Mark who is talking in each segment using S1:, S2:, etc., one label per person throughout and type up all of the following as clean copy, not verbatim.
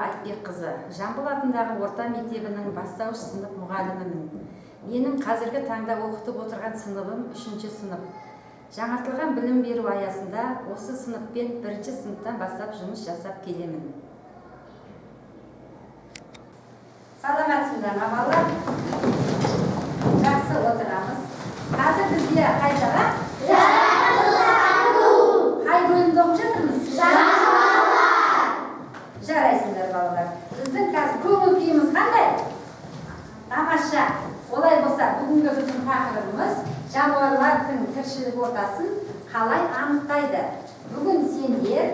S1: Айтбекқызы, Жамбыл атындағы орта мектебінің бастауыш сынып мұғалімімін. Менің қазіргі таңда оқытып отырған сыныбым 3-ші сынып. Жаңартылған білім беру аясында осы сыныппен 1-ші сыныптан бастап жұмыс жасап келемін. Саламатсыңдар ма, балалар? Жақсы отырамыз. Қазір бізде қай сабақ? Жаратылыстану. Қай бөлімді оқып жатырмыз? Жануарлар. Жарайсыңдар, балалар. Біздің қазір көңіл күйіміз қандай? Тамаша. Олай болса, бүгінгі біздің тақырыбымыз жануарлардың тіршілік ортасын қалай анықтайды. Бүгін сендер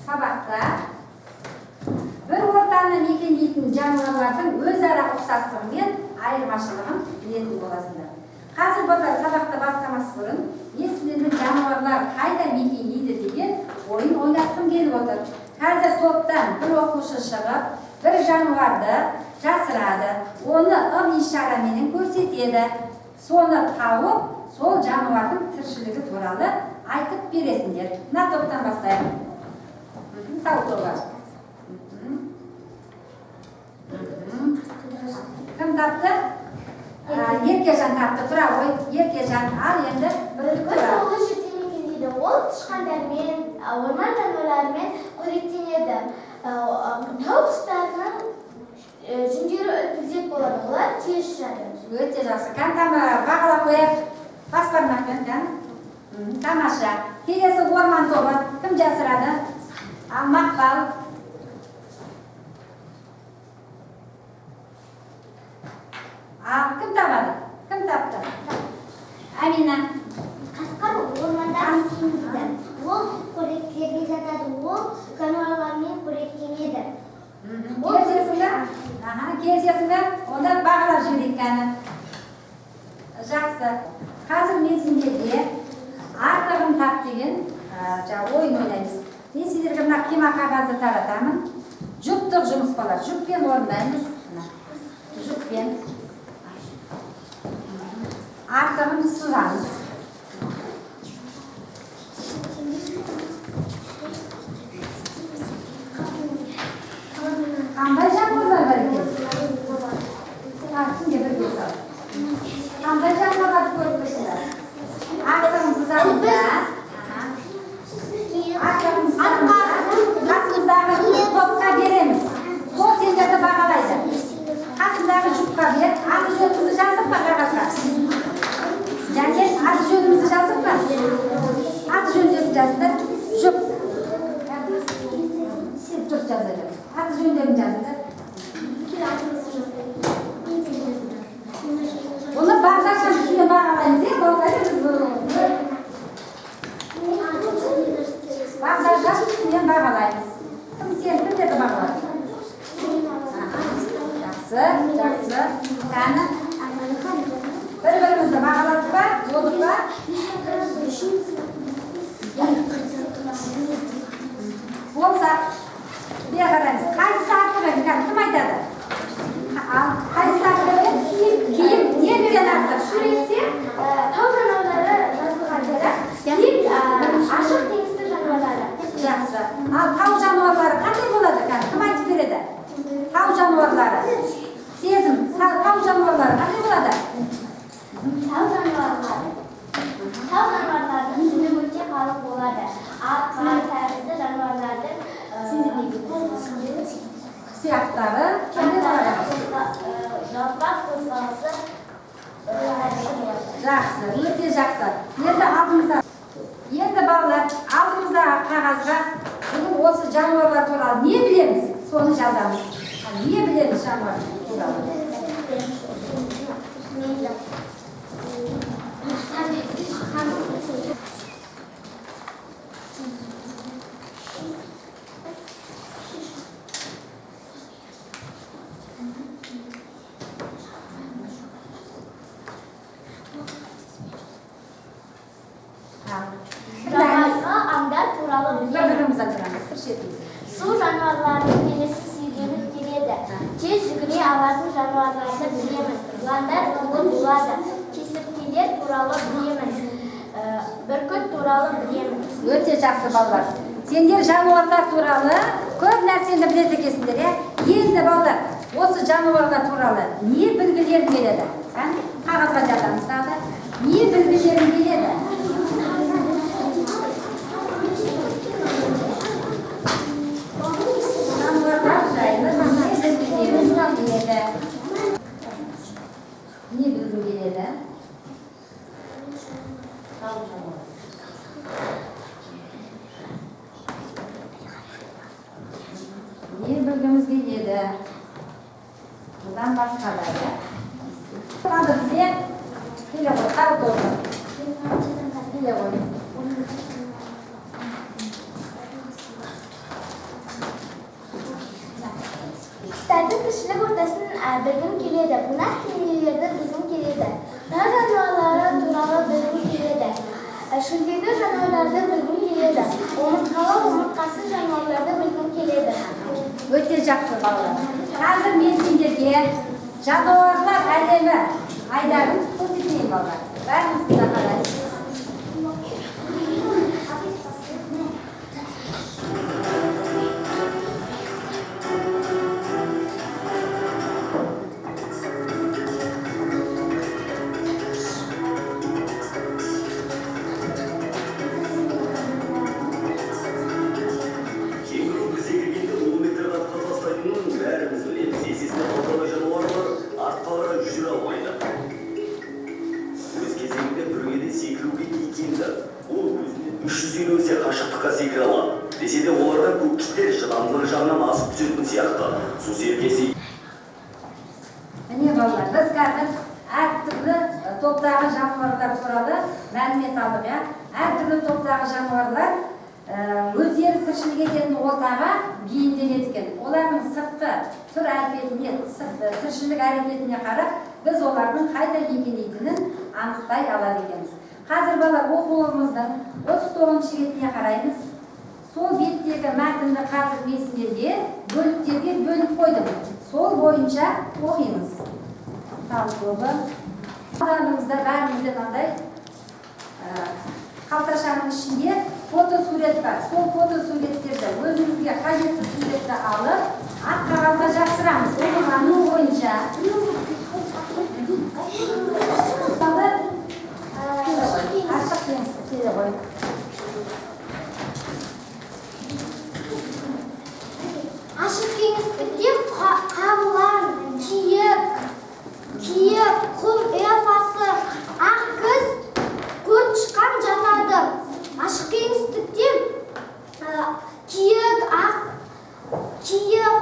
S1: сабақта бір ортаны мекендейтін жануарлардың өзара ұқсастығы мен айырмашылығын білетін боласыңдар. Қазір балалар, сабақты бастамас бұрын мен сіздермен жануарлар қайда мекендейді деген ойын ойнатқым келіп отыр. Қазір топтан бір оқушы шығып, бір жануарды жасырады, оны ым ишараменен көрсетеді. Соны тауып, сол жануардың тіршілігі туралы айтып бересіңдер. Мына топтан бастайық. Тау тобы. Кім тапты? Еркежан тапты. Тұра ғой, Еркежан. Ал енді
S2: Бүркіт толы жерде мекендейді. Ол тышқандармен, орман жануарларымен қоректенеді. Тау құстарының жүндері үлпілдек болады. Олар тез ұшады.
S1: Өте жақсы. Кән бағалап қояйық. Бас бармақпен, кән. Тамаша. Келесі орман тобы. Кім жасырады? Ал, Мақпал. Ал, кім табады? Кім тапты? Амина.
S2: Қасқыр орманда мекендейді. Ол қоректілерге жатады. Ол жануарлармен қоректенеді.
S1: Келісесіңдер? Аха, келісесіңдер? Онда бағалап жіберейік кәні. Жақсы. Қазір мен сендерге артығын тап деген, жаңа ойын ойнаймыз. Мен сендерге мына қима қағазды таратамын. Жұптық жұмыс балалар. Жұппен орындаймыз. Мына жұппен. Артығын сызамыз. Қандай жануарлар бар екен? Кімге бір бес ал? Қандай жануарларды көріп тұрсыңдар? Артығын сызамыз да. Артығын сызамыз да. Қасымыздағы топқа береміз. Сол сендерді бағалайды. Қасындағы жұпқа бер. Аты жөнімізді жазып па қағазға? Және аты жөнімізді жазып па? Аты жөндерін жазыңдар. Жұп. Дұрыс жаза бер. Аты жөндерін жазыңдар. Бұны бағдаршам үстіне бағалаймыз, е? Балалар, біз бұны бағдаршам үстінен бағалаймыз. Кім сен, кімдерді бағалады? Жақсы, жақсы. Кәні? Бір-бірімізді бағаладық па? Болдық па? Болса, бері қараймыз. Қайсысы артық екен? Кәні, кім айтады? Ал, қайсысы артық екен? Киім неліктен артық?
S2: Суретте тау жануарлары жазылған, бірақ киім ашық теңіздің жануарлары.
S1: Жақсы. Ал тау жануарлары қандай болады? Кәні, кім айтып береді? Тау жануарлары. Сезім, тау жануарлары қандай болады?
S2: Тау жануарлары. Тау жануарларының жүні өте қалың болады. Арқар тәрізді жануарлардың
S1: Тұяқтары қандай болады?
S2: Жалпақ қозғалысы болады.
S1: Жақсы, өте жақсы. Енді енді балалар, алдымыздағы қағазға бүгін осы жануарлар туралы не білеміз, соны жазамыз. Ал не білеміз жануар туралы?
S2: Жабайы аңдар туралы білеміз.
S1: Бір-бірімізді тұрамыз, бір шетімізде.
S2: Су жануарларының денесі сүйреніп келеді. Тез жүгіре алатын жануарларды білемін. Жыландар улы болады. Кесірткелер туралы білемін. Бүркіт туралы білемін.
S1: Өте жақсы балалар. Сендер жануарлар туралы көп нәрсені біледі екенсіңдер, иә? Осы жануарлар туралы не білгілерің келеді? Кәне, қағазға жазамыз тағы да. Не білгілерің келеді? Жануарлар жайлы не білгілерің келеді? Не білгің келеді? Не білгіміз келеді? Бұдан басқа да, иә? Қалды бізде. Келе ғой, тау тобы. Келе ғой.
S2: Құстардың тіршілік ортасын білгім келеді. Бунақ денелерді білгім келеді. Тау жануарлары туралы білгім келеді. Шөлдегі жануарларды білгім келеді. Омыртқалы, омыртқасыз жануарларды білгім келеді.
S1: Өте жақсы, балалар. Қазір мен сендерге жануарлар әлемі айдарын көрсетейін, балалар. Бәріміз мына қарай.
S3: Кенгуру секіргенде 10 метр қаққа тастайтынын бәріміз білеміз. Есесіне қалталы жануарлар артқа қарай жүре алмайды. Өз кезегінде бүргеде секіруге икемді. Ол өзінен 350 есе қашықтыққа секіре алады. Десе де олардан көк киттер шыдамдылық жағынан асып түсетін сияқты. Су серкесі
S1: Міне, балалар, біз қазір әртүрлі топтағы жануарлар туралы мәлімет алдық, иә? Әртүрлі топтағы жануарлар өздері тіршілік ететін ортаға бейімделеді екен. Олардың сыртқы түр әлпетіне, тіршілік әрекетіне қарап, біз олардың қайда мекендейтінін анықтай алады екенбіз. Қазір, балалар, оқулығымыздың 39 бетіне қараймыз. Сол беттегі мәтінді қазір мен сендерге бөліктерге бөліп қойдым. Сол бойынша оқимыз. Тау тобы. Ауданымызда бәрімізде мынандай қалташаның ішінде фотосурет бар. Сол фотосуреттерді өзімізге қажетті суретті алып, ақ қағазға жапсырамыз. Оқығанымыз бойынша. Мысалы, ашық кеңістік келе ғой.
S2: Ашық кеңістікте қабылан, киік, құм эфасы, ақкөз, көртышқан жатады. Ашық кеңістікте киік, ақ, киік,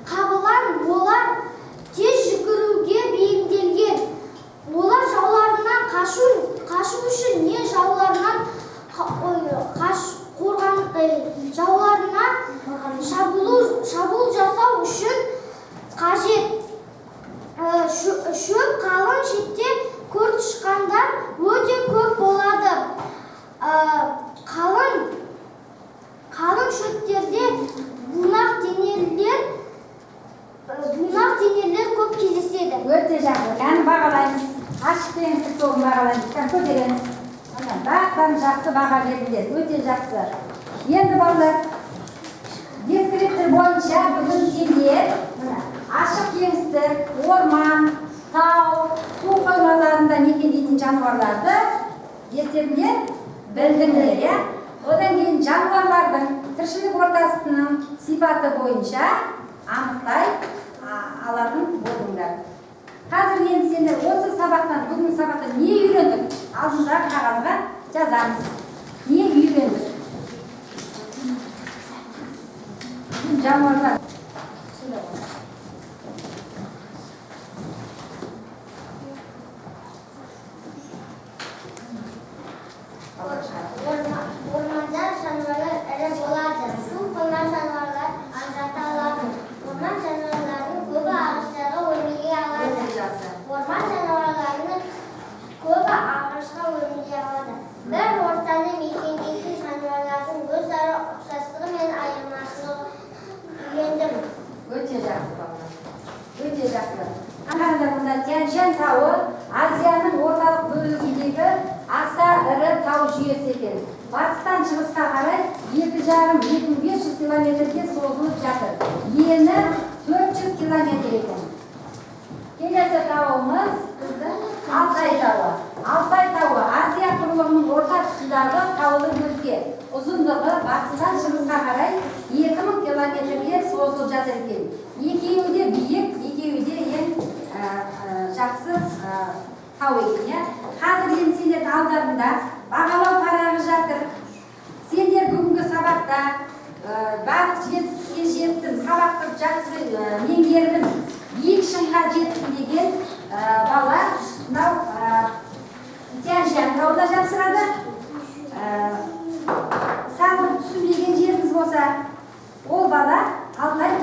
S2: қабылан олар тез жүгіруге бейімделген. Олар жауларынан қашу үшін не жауларынан қорған, жауларына шабуыл жасау үшін қажет. Шөп қалың шетте көртышқандар өте көп болады. Қалың шөптерде бунақ денелер көп кездеседі.
S1: Өте жақсы. Кәні бағалаймыз. Ашық кеңістік тобын бағалаймыз. Кәні көтереміз. Міне, барлықтарың жақсы баға бердіңдер. Өте жақсы. Енді, балалар, дескриптор бойынша бүгін сендер міне ашық кеңістік, орман, тау, су қоймаларында мекендейтін жануарларды естеріңде білдіңдер, иә? Одан кейін жануарлардың тіршілік ортасының сипаты бойынша анықтай алатын болдыңдар. Қазір енді сендер осы сабақтан, бүгінгі сабақтан не үйрендік? Алдымыздағы қағазға жазамыз. Не үйрендік? Жануарлар.
S2: Орманда жануарлар ірі болады. Су қойма жануарлар ажырата алады. Орман жануарларының көбі ағаштарға өрмелей алады.
S1: Өте жақсы.
S2: Орман жануарларының көбі ағашқа өрмелей алады. Бір ортаны мекендейтін жануарлардың өзара ұқсастығы мен айырмашылығы үйрендім.
S1: Өте жақсы, балалар. Өте жақсы. Қараңдар, мұнда Тянь-Шань тауы Азияның орталық бөлігіндегі аса ірі тау жүйесі екен. Батыстан шығысқа қарай екі жарым, екі мың бес жүз километрге созылып жатыр. Ені Алтай тауы. Алтай тауы Азия құрлығының орта тұсындағы таулы өлке. Ұзындығы батыстан шығысқа қарай 2000 километрге созылып жатыр екен. Екеуі де биік, екеуі де ең жақсы тау екен, иә. Қазір енді сендердің алдарында бағалау парағы жатыр. Сендер бүгінгі сабақта барлық жетістікке жеттім, сабақты жақсы меңгердім, биік шыңға жеттім деген бала мынау Тянь-Шань тауына жапсырады. Сәл бір түсінбеген жеріңіз болса, ол бала Алтай